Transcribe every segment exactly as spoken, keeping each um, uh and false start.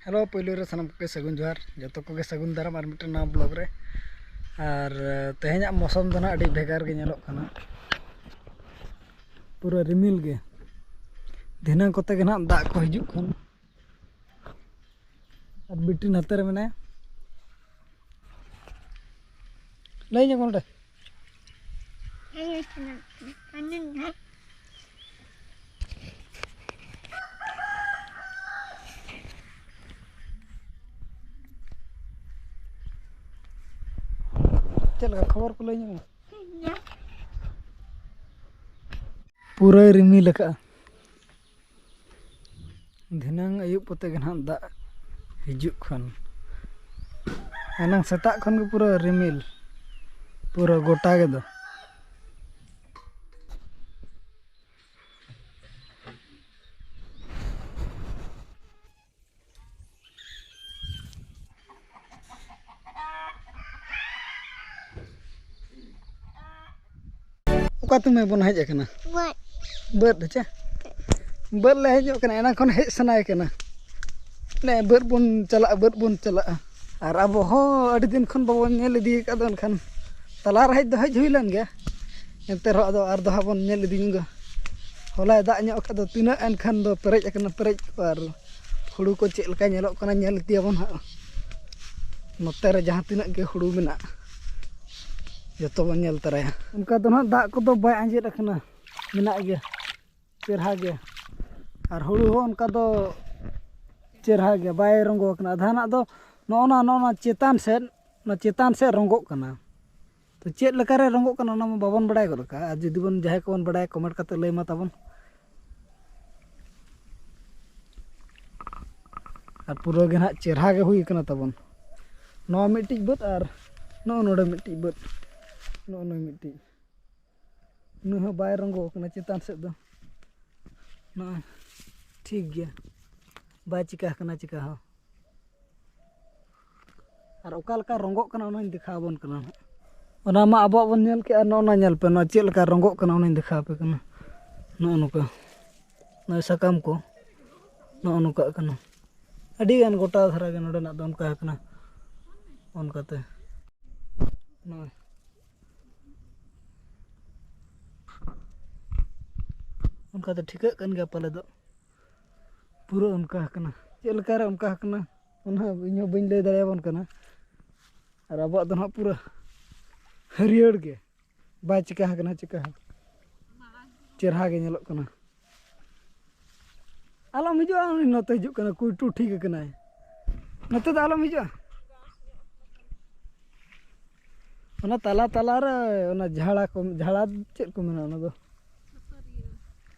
Hello, ᱯᱳᱭᱞᱳ ᱨᱮ ᱥᱟᱱᱟᱢ ᱠᱚᱜᱮ ᱥᱟᱹᱜᱩᱱ ᱡᱚᱦᱟᱨ, ᱡᱚᱛᱚ ᱠᱚᱜᱮ ᱥᱟᱹᱜᱩᱱ ᱫᱟᱨᱟᱢ ᱟᱨ ᱢᱤᱫᱴᱮᱱ ᱱᱟᱣᱟ ᱵᱞᱚᱜ ᱨᱮ᱾ ᱟᱨ ᱛᱮᱦᱮᱧᱟᱜ ᱢᱳᱥᱚᱢ ᱫᱚ ᱱᱟᱦᱟᱜ ᱟᱹᱰᱤ ᱵᱷᱮᱜᱟᱨ ᱜᱮ ᱧᱮᱞᱚᱜ ᱠᱟᱱᱟ, ᱯᱩᱨᱟᱹ ᱨᱤᱢᱤᱞ ᱜᱮ᱾ ᱫᱷᱤᱱᱟᱹᱝ ᱠᱚᱛᱮ ᱜᱮ ᱱᱟᱦᱟᱜ ᱫᱟᱜ ᱠᱚ ᱦᱤᱡᱩᱜ ᱠᱷᱟᱱ᱾ ᱟᱨ ᱵᱤᱴᱤ ᱱᱟᱛᱮ ᱨᱮ ᱢᱮᱱᱟᱭᱟ, ᱞᱟᱹᱭ ᱧᱚᱜ ᱱᱚᱰᱮ᱾ ᱪᱮᱫ ᱞᱮᱠᱟ ᱠᱷᱚᱵᱚᱨ ᱠᱚ ᱞᱟᱹᱭ ᱧᱚᱜ ᱢᱮ? ᱯᱩᱨᱟᱹᱭ ᱨᱤᱢᱤᱞ ᱟᱠᱟᱫᱼᱟ᱾ ᱫᱷᱤᱱᱟᱹᱝ ᱟᱹᱭᱩᱵ ᱠᱚᱛᱮ ᱜᱮ ᱱᱟᱦᱟᱜ ᱫᱟᱜ ᱦᱤᱡᱩᱜ ᱠᱷᱟᱱ᱾ ᱮᱱᱟᱝ ᱥᱮᱛᱟᱜ ᱠᱷᱚᱱ ᱜᱮ ᱯᱩᱨᱟᱹ ᱨᱤᱢᱤᱞ, ᱯᱩᱨᱟᱹ ᱜᱚᱴᱟ ᱜᱮᱫᱚ᱾ ᱚᱠᱟ ᱛᱮᱢᱮ ᱵᱚᱱ ᱦᱮᱡ ᱟᱠᱟᱱᱟ? ᱵᱟᱹᱫᱽ᱾ ᱵᱟᱹᱫᱽ ᱦᱮᱸᱪᱮ? ᱵᱟᱹᱫᱽ ᱞᱮ ᱦᱮᱡᱚᱜ ᱠᱟᱱᱟ, ᱮᱱᱟᱝ ᱠᱷᱚᱱ ᱦᱮᱡ ᱥᱟᱱᱟᱭᱮ ᱠᱟᱱᱟ᱾ ᱞᱮ, ᱵᱟᱹᱫᱽ ᱵᱚᱱ ᱪᱟᱞᱟᱜᱼᱟ, ᱵᱟᱹᱫᱽ ᱵᱚᱱ ᱪᱟᱞᱟᱜᱼᱟ᱾ ᱟᱨ ᱟᱵᱚ ᱦᱚᱸ ᱟᱹᱰᱤ ᱫᱤᱱ ᱠᱷᱚᱱ ᱵᱟᱵᱚᱱ ᱧᱮᱞ ᱤᱫᱤ ᱟᱠᱟᱫ ᱫᱚ, ᱮᱱᱠᱷᱟᱱ ᱛᱟᱞᱟ ᱨᱮ ᱦᱮᱡ ᱫᱚ ᱦᱮᱡ ᱦᱩᱭ ᱞᱮᱱ ᱜᱮᱭᱟ᱾ ᱮᱱᱛᱮ ᱨᱮᱦᱚᱸ ᱟᱫᱚ ᱟᱨ ᱫᱚ ᱦᱟᱸᱜ ᱵᱚᱱ ᱧᱮᱞ ᱤᱫᱤ ᱧᱚᱜᱟ᱾ ᱦᱚᱞᱟᱭ ᱫᱟᱜ ᱧᱚᱜ ᱟᱠᱟᱫ ᱫᱚ ᱛᱤᱱᱟᱹᱜ, ᱮᱱᱠᱷᱟᱱ ᱫᱚ ᱯᱮᱨᱮᱡ ᱟᱠᱟᱱᱟ, ᱯᱮᱨᱮᱡ ᱠᱚ᱾ ᱟᱨ ᱦᱩᱲᱩ ᱠᱚ ᱪᱮᱫ ᱞᱮᱠᱟ ᱧᱮᱞᱚᱜ ᱠᱟᱱᱟ, ᱧᱮᱞ ᱤᱫᱤᱭᱟᱵᱚᱱ ᱦᱟᱸᱜ᱾ ᱱᱚᱛᱮ ᱨᱮ ᱡᱟᱦᱟᱸ ᱛᱤᱱᱟᱹᱜ ᱜᱮ ᱦᱩᱲᱩ ᱢᱮᱱᱟᱜᱼᱟ, ᱡᱚᱛᱚ ᱵᱚᱱ ᱧᱮᱞ ᱛᱚᱨᱟᱭᱟ᱾ ᱚᱱᱠᱟ ᱫᱚ ᱱᱟᱦᱟᱜ ᱫᱟᱜ ᱠᱚᱫᱚ ᱵᱟᱭ ᱟᱸᱡᱮᱫ ᱟᱠᱟᱱᱟ, ᱢᱮᱱᱟᱜ ᱜᱮᱭᱟ ᱪᱮᱨᱦᱟ ᱜᱮ᱾ ᱟᱨ ᱦᱩᱲᱩ ᱦᱚᱸ ᱚᱱᱠᱟ ᱫᱚ ᱪᱮᱨᱦᱟ ᱜᱮ ᱵᱟᱭ ᱨᱚᱸᱜᱚ ᱟᱠᱟᱱᱟ᱾ ᱟᱫᱷᱟᱱᱟᱜ ᱫᱚ ᱱᱚᱜᱼᱚ ᱱᱟ, ᱱᱚᱜᱼᱚ ᱱᱟ ᱪᱮᱛᱟᱱ ᱥᱮᱫ, ᱚᱱᱟ ᱪᱮᱛᱟᱱ ᱥᱮᱫ ᱨᱚᱸᱜᱚᱜ ᱠᱟᱱᱟ᱾ ᱛᱚ ᱪᱮᱫ ᱞᱮᱠᱟᱨᱮ ᱨᱚᱸᱜᱚᱜ ᱠᱟᱱᱟ, ᱚᱱᱟ ᱢᱟ ᱵᱟᱵᱚᱱ ᱵᱟᱲᱟᱭ ᱜᱚᱫ ᱟᱠᱟᱫᱼᱟ᱾ ᱟᱨ ᱡᱩᱫᱤ ᱵᱚᱱ, ᱡᱟᱦᱟᱸᱭ ᱠᱚᱵᱚᱱ ᱵᱟᱲᱟᱭᱟ, ᱠᱚᱢᱮᱱᱴ ᱠᱟᱛᱮ ᱞᱟᱹᱭ ᱢᱟ ᱛᱟᱵᱚᱱ᱾ ᱟᱨ ᱯᱩᱨᱟᱹ ᱜᱮ ᱱᱟᱦᱟᱜ ᱪᱮᱨᱦᱟ ᱜᱮ ᱦᱩᱭ ᱠᱟᱱᱟ ᱛᱟᱵᱚᱱ᱾ ᱱᱚᱣᱟ ᱢᱤᱫᱴᱤᱡ ᱵᱟᱹᱫᱽ ᱟᱨ ᱱᱚᱜᱼᱚ ᱱᱚᱰᱮ ᱢᱤᱫᱴᱤᱡ ᱵᱟᱹᱫᱽ, ᱱᱚᱜᱼᱚ ᱱᱚᱰᱮ ᱢᱤᱫᱴᱤᱡ᱾ ᱩᱱᱟᱹᱜ ᱦᱚᱸ ᱵᱟᱭ ᱨᱚᱸᱜᱚ ᱠᱟᱱᱟ ᱪᱮᱛᱟᱱ ᱥᱮᱫ ᱫᱚ᱾ ᱱᱚᱜᱼᱚᱭ ᱴᱷᱤᱠ ᱜᱮᱭᱟ, ᱵᱟᱭ ᱪᱤᱠᱟ ᱠᱟᱱᱟ ᱪᱤᱠᱟ ᱦᱚᱸ᱾ ᱟᱨ ᱚᱠᱟ ᱞᱮᱠᱟ ᱨᱚᱸᱜᱚᱜ ᱠᱟᱱᱟ, ᱚᱱᱟᱧ ᱫᱮᱠᱷᱟᱣ ᱟᱵᱚᱱ ᱠᱟᱱᱟ ᱱᱟᱦᱟᱜ᱾ ᱚᱱᱟ ᱢᱟ ᱟᱵᱚᱣᱟᱜ ᱵᱚᱱ ᱧᱮᱞ ᱠᱮᱜᱼᱟ, ᱱᱚᱜᱼᱚ ᱱᱟ ᱧᱮᱞ ᱯᱮ, ᱱᱚᱣᱟ ᱪᱮᱫ ᱞᱮᱠᱟ ᱨᱚᱸᱜᱚᱜ ᱠᱟᱱᱟ, ᱚᱱᱟᱧ ᱫᱮᱠᱷᱟᱣ ᱟᱯᱮ ᱠᱟᱱᱟ᱾ ᱱᱚᱜᱼᱚ ᱱᱚᱝᱠᱟ, ᱱᱚᱜᱼᱚᱭ ᱥᱟᱠᱟᱢ ᱠᱚ ᱱᱚᱜᱼᱚ ᱱᱚᱝᱠᱟᱜ ᱠᱟᱱᱟ᱾ ᱟᱹᱰᱤ ᱜᱟᱱ ᱜᱚᱴᱟ ᱫᱷᱟᱨᱟ ᱜᱮ ᱱᱚᱰᱮᱱᱟᱜ ᱫᱚ ᱚᱱᱠᱟ ᱟᱠᱟᱱᱟ᱾ ᱚᱱᱠᱟᱛᱮ ᱱᱚᱜᱼᱚᱭ ᱚᱱᱠᱟᱛᱮ ᱴᱷᱤᱠᱟᱹᱜ ᱠᱟᱱ ᱜᱮᱭᱟ ᱯᱟᱞᱮ ᱫᱚ᱾ ᱯᱩᱨᱟᱹ ᱚᱱᱠᱟ ᱟᱠᱟᱱᱟ᱾ ᱪᱮᱫ ᱞᱮᱠᱟᱨᱮ ᱚᱱᱠᱟ ᱟᱠᱟᱱᱟ, ᱚᱱᱟ ᱤᱧ ᱦᱚᱸ ᱵᱟᱹᱧ ᱞᱟᱹᱭ ᱫᱟᱲᱮᱭᱟᱵᱚᱱ ᱠᱟᱱᱟ᱾ ᱟᱨ ᱟᱵᱚᱣᱟᱜ ᱫᱚ ᱱᱟᱦᱟᱜ ᱯᱩᱨᱟᱹ ᱦᱟᱹᱨᱭᱟᱹᱲ ᱜᱮ, ᱵᱟᱭ ᱪᱤᱠᱟ ᱟᱠᱟᱱᱟ ᱪᱤᱠᱟ ᱦᱚᱸ᱾ ᱪᱮᱨᱦᱟ ᱜᱮ ᱧᱮᱞᱚᱜ ᱠᱟᱱᱟ᱾ ᱟᱞᱚᱢ ᱦᱤᱡᱩᱜᱼᱟ, ᱩᱱᱤ ᱱᱚᱛᱮ ᱦᱤᱡᱩᱜ ᱠᱟᱱᱟ, ᱠᱩᱭᱴᱩ ᱴᱷᱤᱠ ᱟᱠᱟᱱᱟᱭ᱾ ᱱᱚᱛᱮ ᱫᱚ ᱟᱞᱚᱢ ᱦᱤᱡᱩᱜᱼᱟ᱾ ᱚᱱᱟ ᱛᱟᱞᱟ ᱛᱟᱞᱟ ᱨᱮ ᱚᱱᱟ ᱡᱷᱟᱲᱟ ᱠᱚ, ᱡᱷᱟᱲᱟ ᱪᱮᱫ ᱠᱚ ᱢᱮᱱᱟ ᱚᱱᱟ ᱫᱚ?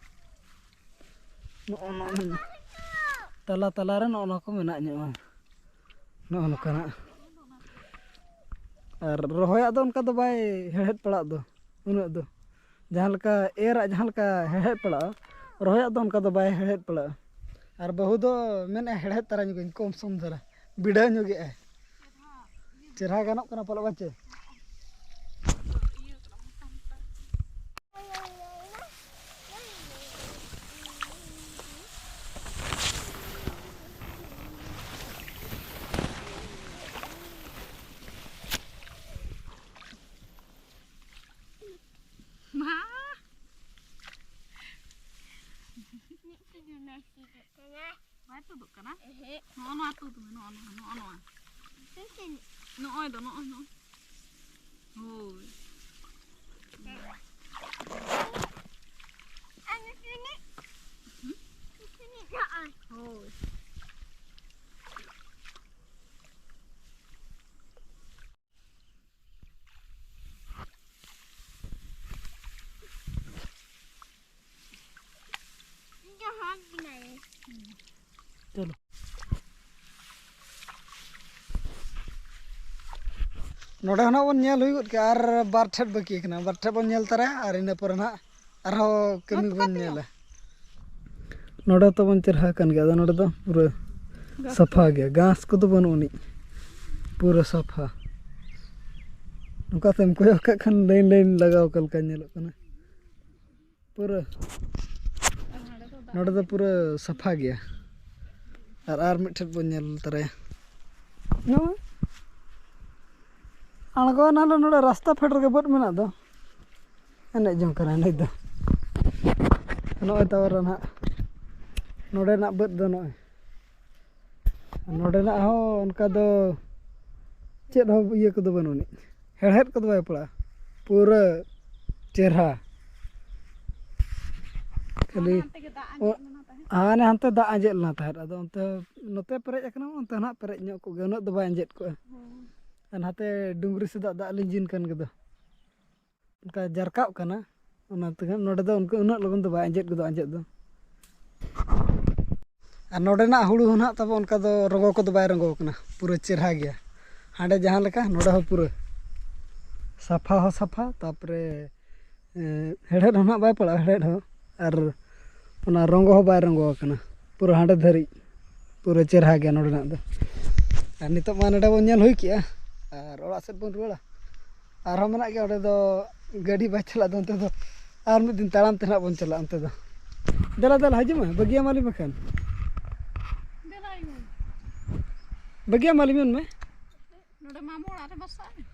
ᱱᱚᱜᱼᱚ ᱱᱚᱣᱟ ᱢᱮᱱᱟᱜᱼᱟ᱾ ᱛᱟᱞᱟ ᱛᱟᱞᱟ ᱨᱮ ᱱᱚᱜᱼᱚ ᱱᱚᱣᱟ ᱠᱚ ᱢᱮᱱᱟᱜ ᱧᱚᱜᱼᱟ᱾ ᱱᱚᱜᱼᱚ ᱱᱚᱝᱠᱟᱱᱟᱜ᱾ ᱟᱨ ᱨᱚᱦᱚᱭᱟᱜ ᱫᱚ ᱚᱱᱠᱟ ᱫᱚ ᱵᱟᱭ ᱦᱮᱲᱦᱮᱫ ᱯᱟᱲᱟᱜ ᱫᱚ, ᱩᱱᱟᱹᱜ ᱫᱚ᱾ ᱡᱟᱦᱟᱸ ᱞᱮᱠᱟ ᱮᱨᱟᱜ ᱡᱟᱦᱟᱸ ᱞᱮᱠᱟ ᱦᱮᱲᱦᱮᱫ ᱯᱟᱲᱟᱜᱼᱟ, ᱨᱚᱦᱚᱭᱟᱜ ᱫᱚ ᱚᱱᱠᱟ ᱫᱚ ᱵᱟᱭ ᱦᱮᱲᱦᱮᱫ ᱯᱟᱲᱟᱜᱼᱟ᱾ ᱟᱨ ᱵᱟᱹᱦᱩ ᱫᱚ ᱢᱮᱱᱮᱫᱼᱟ, "ᱦᱮᱲᱦᱮᱫ ᱛᱟᱨᱟ ᱧᱚᱜᱟᱹᱧ, ᱠᱚᱢ ᱥᱚᱢ ᱫᱷᱟᱨᱟ", ᱵᱤᱰᱟᱹᱣ ᱧᱚᱜᱮᱜᱼᱟᱭ᱾ ᱪᱮᱨᱦᱟ ᱜᱟᱱᱚᱜ ᱠᱟᱱᱟ ᱯᱟᱞᱮ, ᱵᱟᱝ ᱪᱮ? ᱢᱟ᱾ ᱵᱟᱭ ᱛᱩᱫᱩᱜ ᱠᱟᱱᱟ? ᱮᱦᱮᱸ᱾ ᱱᱚᱜᱼᱚ ᱱᱚᱣᱟ ᱛᱩᱫ ᱢᱮ, ᱱᱚᱜᱼᱚ ᱱᱚᱣᱟ, ᱱᱚᱜᱼᱚ ᱱᱚᱣᱟ᱾ ᱪᱮᱫ ᱪᱮᱫ? ᱱᱚᱜᱼᱚᱭ ᱫᱚ, ᱱᱚᱜᱼᱚᱭ, ᱱᱚᱜᱼᱚᱭ᱾ ᱦᱳᱭ᱾ ᱟᱨ ᱱᱩᱠᱩ ᱱᱤᱡ? ᱦᱩᱸ? ᱱᱩᱠᱩ ᱱᱤᱡ ᱱᱚᱜᱼᱚᱭ᱾ ᱦᱳᱭ᱾ ᱡᱟᱦᱟᱸ ᱜᱮ᱾ ᱪᱚᱞᱚ᱾ ᱱᱚᱰᱮ ᱦᱚᱸ ᱱᱟᱜ ᱵᱚᱱ ᱧᱮᱞ ᱦᱩᱭ ᱜᱚᱫ ᱠᱮᱜᱼᱟ, ᱟᱨ ᱵᱟᱨ ᱴᱷᱮᱡ ᱵᱟᱹᱠᱤ ᱠᱟᱱᱟ, ᱵᱟᱨ ᱴᱷᱮᱡ ᱵᱚᱱ ᱧᱮᱞ ᱛᱟᱨᱟᱭᱟ, ᱟᱨ ᱤᱱᱟᱹ ᱯᱚᱨᱮ ᱱᱟᱜ ᱟᱨᱦᱚᱸ ᱠᱟᱹᱢᱤ ᱵᱚᱱ ᱧᱮᱞᱟ᱾ ᱱᱚᱰᱮ ᱛᱟᱵᱚᱱ ᱪᱮᱨᱦᱟ ᱠᱟᱱ ᱜᱮᱭᱟ, ᱟᱫᱚ ᱱᱚᱰᱮ ᱫᱚ ᱯᱩᱨᱟᱹ ᱥᱟᱯᱷᱟ ᱜᱮᱭᱟ, ᱜᱷᱟᱥ ᱠᱚᱫᱚ ᱵᱟᱹᱱᱩᱜ ᱟᱹᱱᱤᱡ, ᱯᱩᱨᱟᱹ ᱥᱟᱯᱷᱟ᱾ ᱱᱚᱝᱠᱟ ᱛᱮᱢ ᱠᱚᱭᱚᱜ ᱠᱟᱜ ᱠᱷᱟᱱ ᱞᱟᱭᱤᱱ ᱞᱟᱭᱤᱱ ᱞᱟᱜᱟᱣ ᱟᱠᱟᱫ ᱞᱮᱠᱟ ᱧᱮᱞᱚᱜ ᱠᱟᱱᱟ᱾ ᱯᱩᱨᱟᱹ ᱱᱚᱰᱮ ᱫᱚ ᱯᱩᱨᱟᱹ ᱥᱟᱯᱷᱟ ᱜᱮᱭᱟ᱾ ᱟᱨ ᱟᱨ ᱢᱤᱫ ᱴᱷᱮᱱ ᱵᱚᱱ ᱧᱮᱞ ᱛᱟᱨᱟᱭᱟ᱾ ᱱᱚᱜᱼᱚᱭ ᱟᱬᱜᱚ ᱱᱟᱞᱮ ᱱᱚᱰᱮ ᱨᱟᱥᱛᱟ ᱯᱷᱮᱰ ᱨᱮᱜᱮ ᱵᱟᱹᱫᱽ ᱢᱮᱱᱟᱜ ᱫᱚ᱾ ᱮᱱᱮᱡ ᱡᱚᱝ ᱠᱟᱱᱟ ᱱᱩᱭ ᱫᱚ᱾ ᱱᱚᱜᱼᱚᱭ ᱛᱟᱵᱚᱱ ᱱᱟᱦᱟᱜ ᱱᱚᱰᱮᱱᱟᱜ ᱵᱟᱹᱫᱽ ᱫᱚ ᱱᱚᱜᱼᱚᱭ᱾ ᱱᱚᱰᱮᱱᱟᱜ ᱦᱚᱸ ᱚᱱᱠᱟ ᱫᱚ ᱪᱮᱫ ᱦᱚᱸ ᱤᱭᱟᱹ ᱠᱚᱫᱚ ᱵᱟᱹᱱᱩᱜ ᱟᱹᱱᱤᱡ, ᱦᱮᱲᱦᱮᱫ ᱠᱚᱫᱚ ᱵᱟᱭ ᱯᱟᱲᱟᱜᱼᱟ, ᱯᱩᱨᱟᱹ ᱪᱮᱨᱦᱟ᱾ ᱠᱷᱟᱹᱞᱤ ᱦᱟᱱᱛᱮ ᱜᱮ ᱫᱟᱜ ᱚ-, ᱟᱸᱡᱮᱫ ᱞᱮᱱᱟ ᱛᱟᱦᱮᱸᱫ᱾ ᱦᱟᱱᱮ ᱦᱟᱱᱛᱮ ᱫᱟᱜ ᱟᱸᱡᱮᱫ ᱞᱮᱱᱟ ᱛᱟᱦᱮᱸᱫ, ᱟᱫᱚ ᱚᱱᱛᱮ ᱱᱚᱛᱮ ᱯᱮᱨᱮᱡ ᱟᱠᱟᱱᱟ, ᱚᱱᱛᱮ ᱱᱟᱦᱟᱜ ᱯᱮᱨᱮᱡ ᱧᱚᱜ ᱠᱚᱜ ᱜᱮᱭᱟ, ᱩᱱᱟᱹᱜ ᱫᱚ ᱵᱟᱭ ᱟᱸᱡᱮᱫ ᱠᱚᱜᱼᱟ᱾ ᱦᱩᱸ᱾ ᱟᱨ ᱱᱟᱛᱮ ᱰᱩᱝᱨᱤ ᱥᱮᱫᱟᱜ ᱫᱟᱜ ᱞᱤᱸᱡᱤᱱ ᱠᱟᱱ ᱜᱮᱫᱚ᱾ ᱚᱱᱠᱟ ᱡᱟᱨᱠᱟᱜ ᱠᱟᱱᱟ, ᱚᱱᱟ ᱛᱮᱜᱮ ᱱᱚᱰᱮ ᱫᱚ ᱚᱱᱠᱟ ᱩᱱᱟᱹᱜ ᱞᱚᱜᱚᱱ ᱫᱚ ᱵᱟᱭ ᱟᱸᱡᱮᱫ ᱜᱚᱫᱚᱜᱼᱟ, ᱟᱸᱡᱮᱫ ᱫᱚ᱾ ᱟᱨ ᱱᱚᱰᱮᱱᱟᱜ ᱦᱩᱲᱩ ᱦᱚᱸ ᱱᱟᱦᱟᱜ ᱛᱟᱵᱚ ᱚᱱᱠᱟ ᱫᱚ ᱨᱚᱸᱜᱚ ᱠᱚᱫᱚ ᱵᱟᱭ ᱨᱚᱸᱜᱚ ᱠᱟᱱᱟ, ᱯᱩᱨᱟᱹ ᱪᱮᱨᱦᱟ ᱜᱮᱭᱟ᱾ ᱦᱟᱸᱰᱮ ᱡᱟᱦᱟᱸ ᱞᱮᱠᱟ, ᱱᱚᱰᱮ ᱦᱚᱸ ᱯᱩᱨᱟᱹ ᱥᱟᱯᱷᱟ ᱦᱚᱸ ᱥᱟᱯᱷᱟ, ᱛᱟᱨᱯᱚᱨᱮ, ᱮᱸ, ᱦᱮᱲᱦᱮᱫ ᱦᱚᱸ ᱱᱟᱦᱟᱜ ᱵᱟᱭ ᱯᱟᱲᱟᱜᱼᱟ, ᱦᱮᱲᱦᱮᱫ ᱦᱚᱸ, ᱟᱨ ᱚᱱᱟ ᱨᱚᱸᱜᱚ ᱦᱚᱸ ᱵᱟᱭ ᱨᱚᱸᱜᱚ ᱟᱠᱟᱱᱟ, ᱯᱩᱨᱟᱹ ᱦᱟᱸᱰᱮ ᱫᱷᱟᱹᱨᱤᱡ ᱯᱩᱨᱟᱹ ᱪᱮᱨᱦᱟ ᱜᱮᱭᱟ ᱱᱚᱰᱮᱱᱟᱜ ᱫᱚ᱾ ᱟᱨ ᱱᱤᱛᱚᱜ ᱢᱟ ᱱᱚᱰᱮ ᱵᱚᱱ ᱧᱮᱞ ᱦᱩᱭ ᱠᱮᱜᱼᱟ, ᱟᱨ ᱚᱲᱟᱜ ᱥᱮᱫ ᱵᱚᱱ ᱨᱩᱣᱟᱹᱲᱟ᱾ ᱟᱨᱦᱚᱸ ᱢᱮᱱᱟᱜ ᱜᱮᱭᱟ, ᱚᱸᱰᱮ ᱫᱚ ᱜᱟᱹᱰᱤ ᱵᱟᱭ ᱪᱟᱞᱟᱜ ᱫᱚ, ᱚᱱᱛᱮ ᱫᱚ ᱟᱨ ᱢᱤᱫ ᱫᱤᱱ ᱛᱟᱲᱟᱢ ᱛᱮ ᱱᱟᱦᱟᱜ ᱵᱚᱱ ᱪᱟᱞᱟᱜᱼᱟ ᱚᱱᱛᱮ ᱫᱚ᱾ ᱫᱮᱞᱟ, ᱫᱮᱞᱟ, ᱦᱤᱡᱩᱜ ᱢᱮ, ᱵᱟᱹᱜᱤᱭᱟᱢᱟᱞᱤᱧ ᱵᱟᱠᱷᱟᱱ᱾ ᱫᱮᱞᱟ ᱟᱭᱳ᱾ ᱵᱟᱹᱜᱤᱭᱟᱢᱟᱞᱤᱧ, ᱢᱮᱱ ᱢᱮ᱾ ᱱᱚᱰᱮ ᱢᱟᱢᱚ ᱚᱲᱟᱜ ᱨᱮ ᱵᱟᱥᱟᱜ ᱟᱭ᱾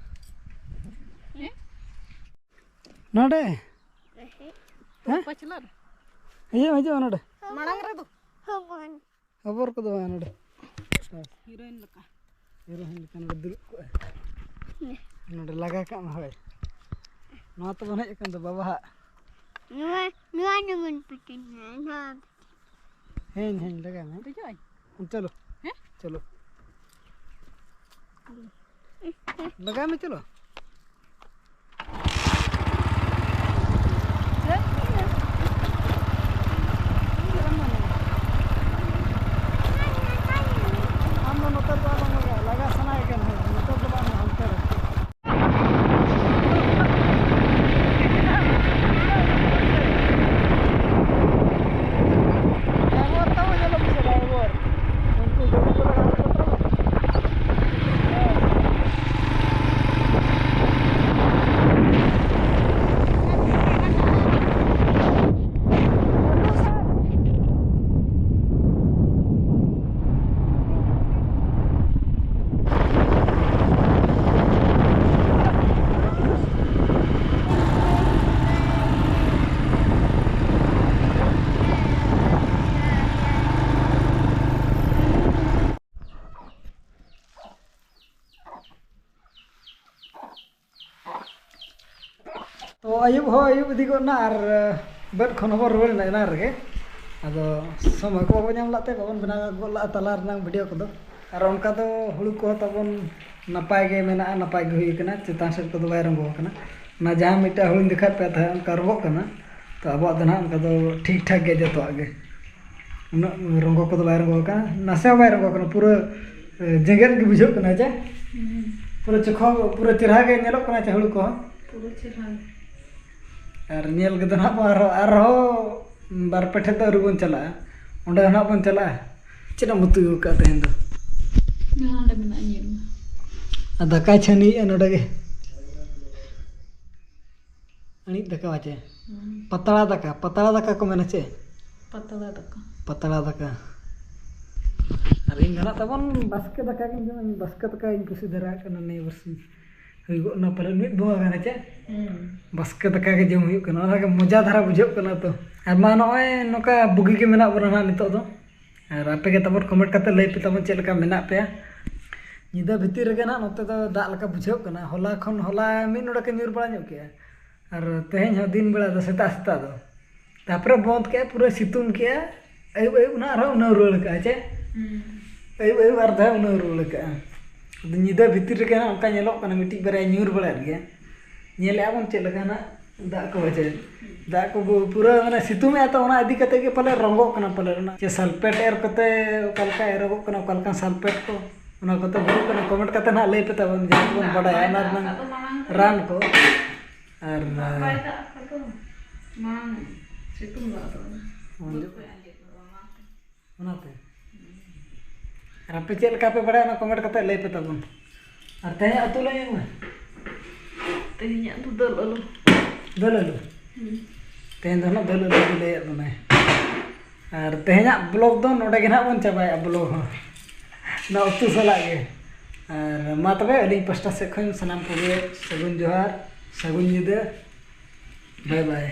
ᱦᱮᱸ? ᱱᱚᱰᱮ? ᱦᱮᱸ? ᱯᱟᱹᱪᱷᱞᱟᱹ ᱨᱮ᱾ ᱦᱤᱡᱩᱜ ᱢᱮ, ᱦᱤᱡᱩᱜ ᱢᱮ ᱱᱚᱰᱮ᱾ ᱢᱟᱲᱟᱝ ᱨᱮᱫᱚ᱾ ᱦᱚᱵᱚᱨ ᱠᱚᱫᱚ ᱵᱟᱝ ᱱᱚᱰᱮ᱾ ᱦᱤᱨᱳᱭᱤᱱ ᱞᱮᱠᱟ᱾ ᱦᱤᱨᱳᱭᱤᱱ ᱞᱮᱠᱟ ᱱᱚᱰᱮ ᱫᱩᱲᱩᱵ ᱠᱚᱜᱼᱟᱭ᱾ ᱱᱚᱰᱮ ᱞᱟᱜᱟ ᱠᱟᱜ ᱢᱮ, ᱦᱳᱭ᱾ ᱱᱚᱣᱟ ᱛᱮᱵᱚᱱ ᱦᱮᱡ ᱟᱠᱟᱱ ᱫᱚ ᱵᱟᱵᱟ ᱦᱟᱜ᱾ ᱱᱚᱣᱟ, ᱱᱚᱣᱟ ᱡᱮᱢᱚᱱ ᱯᱤᱴᱤᱱ ᱢᱮ, ᱱᱚᱣᱟ᱾ ᱦᱮᱸ, ᱦᱮᱸ, ᱞᱟᱜᱟᱭ ᱢᱮ᱾ ᱫᱮᱡᱚᱜ ᱟᱹᱧ? ᱪᱚᱞᱚ᱾ ᱦᱮᱸ? ᱪᱚᱞᱚ᱾ ᱞᱟᱜᱟᱭ ᱢᱮ, ᱪᱚᱞᱚ᱾ ᱟᱢ ᱫᱚ ᱱᱚᱛᱮ ᱫᱚ ᱟᱞᱚᱢ ᱞᱟᱜᱟᱭᱟ, ᱞᱟᱜᱟ ᱥᱟᱱᱟᱭᱮ ᱠᱟᱱ ᱦᱟᱸᱜ, ᱱᱚᱛᱮ ᱫᱚ ᱵᱟᱝ, ᱦᱟᱱᱛᱮ ᱨᱮ᱾ ᱰᱟᱭᱵᱚᱨ ᱛᱟᱵᱚ ᱧᱮᱞᱚᱜ ᱢᱮᱥᱮ, ᱰᱟᱭᱵᱚᱨ᱾ ᱩᱱᱠᱩ ᱜᱟᱹᱰᱤ ᱠᱚ ᱞᱟᱜᱟ ᱠᱚ ᱛᱟᱵᱚ᱾ ᱟᱹᱭᱩᱵ ᱦᱚᱸ ᱟᱹᱭᱩᱵ ᱤᱫᱤ ᱜᱚᱫ ᱮᱱᱟ ᱟᱨ ᱵᱟᱹᱫᱽ ᱠᱷᱚᱱ ᱦᱚᱸᱵᱚᱱ ᱨᱩᱣᱟᱹᱲ ᱮᱱᱟ ᱮᱱᱟᱝ ᱨᱮᱜᱮ᱾ ᱟᱫᱚ ᱥᱚᱢᱚᱭ ᱠᱚ ᱵᱟᱵᱚᱱ ᱧᱟᱢ ᱞᱮᱫ ᱛᱮ ᱵᱟᱵᱚᱱ ᱵᱮᱱᱟᱣ ᱜᱚᱫ ᱞᱮᱫᱼᱟ ᱛᱟᱞᱟ ᱨᱮᱱᱟᱝ ᱵᱷᱤᱰᱤᱭᱳ ᱠᱚᱫᱚ᱾ ᱟᱨ ᱚᱱᱠᱟ ᱫᱚ ᱦᱩᱲᱩ ᱠᱚᱦᱚᱸ ᱛᱟᱵᱚᱱ ᱱᱟᱯᱟᱭ ᱜᱮ ᱢᱮᱱᱟᱜᱼᱟ, ᱱᱟᱯᱟᱭ ᱜᱮ ᱦᱩᱭ ᱟᱠᱟᱱᱟ, ᱪᱮᱛᱟᱱ ᱥᱮᱫ ᱠᱚᱫᱚ ᱵᱟᱭ ᱨᱚᱸᱜᱚ ᱟᱠᱟᱱᱟ᱾ ᱚᱱᱟ ᱡᱟᱦᱟᱸ ᱢᱤᱫᱴᱟᱝ ᱦᱩᱲᱩᱧ ᱫᱮᱠᱷᱟᱣᱮᱫ ᱯᱮ ᱛᱟᱦᱮᱸᱫ ᱚᱱᱠᱟ ᱨᱚᱸᱜᱚᱜ ᱠᱟᱱᱟ, ᱛᱚ ᱟᱵᱚᱣᱟᱜ ᱫᱚ ᱱᱟᱦᱟᱜ ᱚᱱᱠᱟ ᱫᱚ ᱴᱷᱤᱠ ᱴᱷᱟᱠ ᱜᱮ ᱡᱚᱛᱚᱣᱟᱜ ᱜᱮ᱾ ᱩᱱᱟᱹᱜ ᱨᱚᱸᱜᱚ ᱠᱚᱫᱚ ᱵᱟᱭ ᱨᱚᱸᱜᱚ ᱟᱠᱟᱱᱟ, ᱱᱟᱥᱮ ᱦᱚᱸ ᱵᱟᱭ ᱨᱚᱸᱜᱚ ᱟᱠᱟᱱᱟ, ᱯᱩᱨᱟᱹ ᱮ, ᱡᱮᱜᱮᱫ ᱜᱮ ᱵᱩᱡᱷᱟᱹᱜ ᱠᱟᱱᱟ ᱡᱮ᱾ ᱦᱩᱸ᱾ ᱯᱩᱨᱟᱹ ᱪᱚᱠᱷᱚ ᱯᱩᱨᱟᱹ ᱪᱮᱦᱨᱟ ᱜᱮ ᱧᱮᱞᱚᱜ ᱠᱟᱱᱟ ᱪᱮ ᱦᱩᱲᱩ ᱠᱚᱦᱚᱸ᱾ ᱯᱩᱨᱟᱹ ᱪᱮᱦᱨᱟ ᱜᱮ᱾ ᱟᱨ ᱧᱮᱞ ᱜᱮᱫᱚ ᱱᱟᱦᱟᱜ ᱵᱚᱱ ᱟᱨᱦᱚᱸ, ᱟᱨᱦᱚᱸ ᱵᱟᱨ ᱯᱮ ᱴᱷᱮᱱ ᱫᱚ ᱟᱹᱣᱨᱤ ᱵᱚᱱ ᱪᱟᱞᱟᱜᱼᱟ᱾ ᱚᱸᱰᱮ ᱦᱚᱸ ᱱᱟᱦᱟᱜ ᱵᱚᱱ ᱪᱟᱞᱟᱜᱼᱟ᱾ ᱪᱮᱫ ᱮᱢ ᱩᱛᱩ ᱟᱹᱜᱩ ᱠᱟᱜᱼᱟ ᱛᱮᱦᱮᱧ ᱫᱚ? ᱱᱚᱣᱟ ᱚᱸᱰᱮ ᱢᱮᱱᱟᱜᱼᱟ, ᱧᱮᱞ ᱢᱮ᱾ ᱟᱨ ᱫᱟᱠᱟᱭ ᱪᱷᱟᱹᱱᱤᱭᱮᱜᱼᱟ ᱱᱚᱰᱮ ᱜᱮ᱾ ᱟᱹᱬᱤᱡ ᱫᱟᱠᱟ ᱵᱟᱪᱮ? ᱦᱩᱸ᱾ ᱯᱟᱛᱲᱟ ᱫᱟᱠᱟ, ᱯᱟᱛᱲᱟ ᱫᱟᱠᱟ ᱠᱚ ᱢᱮᱱᱟ ᱪᱮ? ᱯᱟᱛᱲᱟ ᱫᱟᱠᱟ᱾ ᱯᱟᱛᱲᱟ ᱫᱟᱠᱟ᱾ ᱟᱨ ᱤᱧ ᱫᱚ ᱱᱟᱜ ᱛᱟᱵᱚᱱ ᱵᱟᱥᱠᱮ ᱫᱟᱠᱟ ᱜᱤᱧ ᱡᱚᱢᱟ, ᱤᱧ ᱵᱟᱥᱠᱮ ᱫᱟᱠᱟ ᱜᱤᱧ ᱠᱩᱥᱤ ᱫᱷᱟᱨᱟ ᱟᱜ ᱠᱟᱱᱟ ᱱᱤᱭᱟᱹ ᱵᱟᱨᱥᱤᱧ᱾ ᱦᱩᱭ ᱜᱚᱫ ᱱᱟ ᱯᱟᱞᱮ ᱢᱤᱫ ᱵᱚᱸᱜᱟ ᱜᱟᱱ ᱦᱮᱸ ᱪᱮ? ᱦᱩᱸ᱾ ᱵᱟᱥᱠᱮ ᱫᱟᱠᱟ ᱜᱮ ᱡᱚᱢ ᱦᱩᱭᱩᱜ ᱠᱟᱱᱟ, ᱚᱱᱟ ᱜᱮ ᱢᱚᱡᱟ ᱫᱷᱟᱨᱟ ᱵᱩᱡᱷᱟᱹᱜ ᱠᱟᱱᱟ ᱛᱚ᱾ ᱟᱨ ᱢᱟ ᱱᱚᱜᱼᱚᱭ ᱱᱚᱝᱠᱟ ᱵᱩᱜᱤ ᱜᱮ ᱢᱮᱱᱟᱜ ᱵᱚᱱᱟ ᱱᱟᱜ ᱱᱤᱛᱚᱜ ᱫᱚ᱾ ᱟᱨ ᱟᱯᱮ ᱜᱮ ᱛᱟᱵᱚᱱ ᱠᱚᱢᱮᱱᱴ ᱠᱟᱛᱮ ᱞᱟᱹᱭ ᱯᱮ ᱛᱟᱵᱚᱱ ᱪᱮᱫ ᱞᱮᱠᱟ ᱢᱮᱱᱟᱜ ᱯᱮᱭᱟ᱾ ᱧᱤᱫᱟᱹ ᱵᱷᱤᱛᱤᱨ ᱨᱮᱜᱮ ᱱᱟᱜ ᱱᱚᱛᱮ ᱫᱚ ᱫᱟᱜ ᱞᱮᱠᱟ ᱵᱩᱡᱷᱟᱹᱜ ᱠᱟᱱᱟ᱾ ᱦᱚᱞᱟ ᱠᱷᱚᱱ, ᱦᱚᱞᱟ ᱢᱤᱫ ᱱᱚᱰᱮᱠ ᱮ ᱧᱩᱨ ᱵᱟᱲᱟ ᱧᱚᱜ ᱠᱮᱜᱼᱟ᱾ ᱟᱨ ᱛᱮᱦᱮᱧ ᱦᱚᱸ ᱫᱤᱱ ᱵᱮᱲᱟ ᱫᱚ ᱥᱮᱛᱟᱜ ᱥᱮᱛᱟᱜ ᱫᱚ᱾ ᱛᱟᱯᱚᱨᱮ ᱵᱚᱱᱫ ᱠᱮᱜᱼᱟ, ᱯᱩᱨᱟᱹ ᱥᱤᱛᱩᱝ ᱠᱮᱜᱼᱟ᱾ ᱟᱹᱭᱩᱵ ᱟᱹᱭᱩᱵ ᱱᱟᱜ ᱟᱨᱦᱚᱸ ᱩᱱᱟᱹᱣ ᱨᱩᱣᱟᱹᱲ ᱠᱟᱜᱼᱟ ᱪᱮ? ᱦᱩᱸ᱾ ᱟᱹᱭᱩᱵ ᱟᱹᱭᱩᱵ ᱟᱨ ᱫᱷᱟᱣ ᱩᱱᱟᱹᱣ ᱨᱩᱣᱟᱹᱲ ᱠᱟᱜᱼᱟ᱾ ᱟᱫᱚ ᱧᱤᱫᱟᱹ ᱵᱷᱤᱛᱤᱨ ᱨᱮᱜᱮ ᱱᱟᱜ ᱚᱱᱠᱟ ᱧᱮᱞᱚᱜ ᱠᱟᱱᱟ, ᱢᱤᱫᱴᱤᱡ ᱵᱟᱨᱭᱟ ᱧᱩᱨ ᱵᱟᱲᱟᱭᱮᱫ ᱜᱮᱭᱟ᱾ ᱧᱮᱞᱮᱜᱼᱟ ᱵᱚᱱ ᱪᱮᱫ ᱞᱮᱠᱟ ᱱᱟᱜ ᱫᱟᱜ ᱠᱚ ᱵᱟᱡᱮ᱾ ᱫᱟᱜ ᱠᱚ ᱵᱩ-, ᱯᱩᱨᱟᱹ ᱢᱟᱱᱮ ᱥᱤᱛᱩᱝ ᱮᱜᱼᱟ ᱛᱚ, ᱚᱱᱟ ᱤᱫᱤ ᱠᱟᱛᱮ ᱜᱮ ᱯᱟᱞᱮ ᱨᱚᱸᱜᱚᱜ ᱠᱟᱱᱟ ᱯᱟᱞᱮ᱾ ᱚᱱᱟ ᱪᱮ ᱥᱟᱞᱯᱮᱴ ᱮᱨ ᱠᱟᱛᱮ ᱚᱠᱟ ᱞᱮᱠᱟ ᱮᱨᱚᱜᱚᱜ ᱠᱟᱱᱟ, ᱚᱠᱟ ᱞᱮᱠᱟᱱ ᱥᱟᱞᱯᱮᱴ ᱠᱚ, ᱚᱱᱟ ᱠᱚᱛᱮ ᱵᱩᱡᱷᱟᱹᱜ ᱠᱟᱱᱟ᱾ ᱠᱚᱢᱮᱱᱴ ᱠᱟᱛᱮ ᱱᱟᱜ ᱞᱟᱹᱭ ᱯᱮ ᱛᱟᱵᱚᱱ, ᱡᱟᱦᱟᱸ ᱵᱚᱱ ᱵᱟᱰᱟᱭᱟ ᱚᱱᱟ ᱨᱮᱱᱟᱝ ᱨᱟᱱ ᱠᱚ᱾ ᱟᱨ ᱫᱟᱜ ᱵᱟᱭ ᱫᱟᱜ ᱟᱠᱟᱫ ᱫᱚ, ᱢᱟᱲᱟᱝ ᱥᱤᱛᱩᱝ ᱫᱟᱜ ᱫᱚ᱾ ᱦᱩᱸ᱾ ᱵᱟᱹᱫᱽ ᱠᱚ ᱟᱸᱡᱮᱫ ᱜᱚᱫᱚᱜᱼᱟ, ᱚᱱᱟᱛᱮ᱾ ᱚᱱᱟᱛᱮ᱾ ᱟᱨ ᱟᱯᱮ ᱪᱮᱫ ᱞᱮᱠᱟ ᱯᱮ ᱵᱟᱲᱟᱭᱟ, ᱚᱱᱟ ᱠᱚᱢᱮᱱᱴ ᱠᱟᱛᱮ ᱞᱟᱹᱭ ᱯᱮ ᱛᱟᱵᱚᱱ᱾ ᱟᱨ ᱛᱮᱦᱮᱧᱟᱜ ᱩᱛᱩ ᱞᱟᱹᱭ ᱢᱮ᱾ ᱛᱮᱦᱮᱧᱟᱜ ᱫᱚ ᱫᱟᱹᱞ ᱟᱹᱞᱩ᱾ ᱫᱟᱹᱞ ᱟᱹᱞᱩ? ᱦᱩᱸ᱾ ᱛᱮᱦᱮᱧ ᱫᱚ ᱱᱟᱜ ᱫᱟᱹᱞ ᱟᱹᱞᱩ ᱜᱮ ᱞᱟᱹᱭᱟᱫ ᱵᱚᱱᱟᱭ᱾ ᱟᱨ ᱛᱮᱦᱮᱧᱟᱜ ᱵᱞᱚᱜ ᱫᱚ ᱱᱚᱰᱮ ᱜᱮ ᱱᱟᱜ ᱵᱚᱱ ᱪᱟᱵᱟᱭᱟ, ᱵᱞᱚᱜ ᱦᱚᱸ᱾ ᱚᱱᱟ ᱩᱛᱩ ᱥᱟᱞᱟᱜ ᱜᱮ᱾ ᱟᱨ ᱢᱟ ᱛᱚᱵᱮ, ᱟᱹᱞᱤᱧ ᱯᱟᱥᱴᱟ ᱥᱮᱫ ᱠᱷᱚᱱ ᱥᱟᱱᱟᱢ ᱠᱚᱜᱮ ᱥᱟᱹᱜᱩᱱ ᱡᱚᱦᱟᱨ, ᱥᱟᱹᱜᱩᱱ ᱧᱤᱫᱟᱹ᱾ ᱵᱟᱭ ᱵᱟᱭ᱾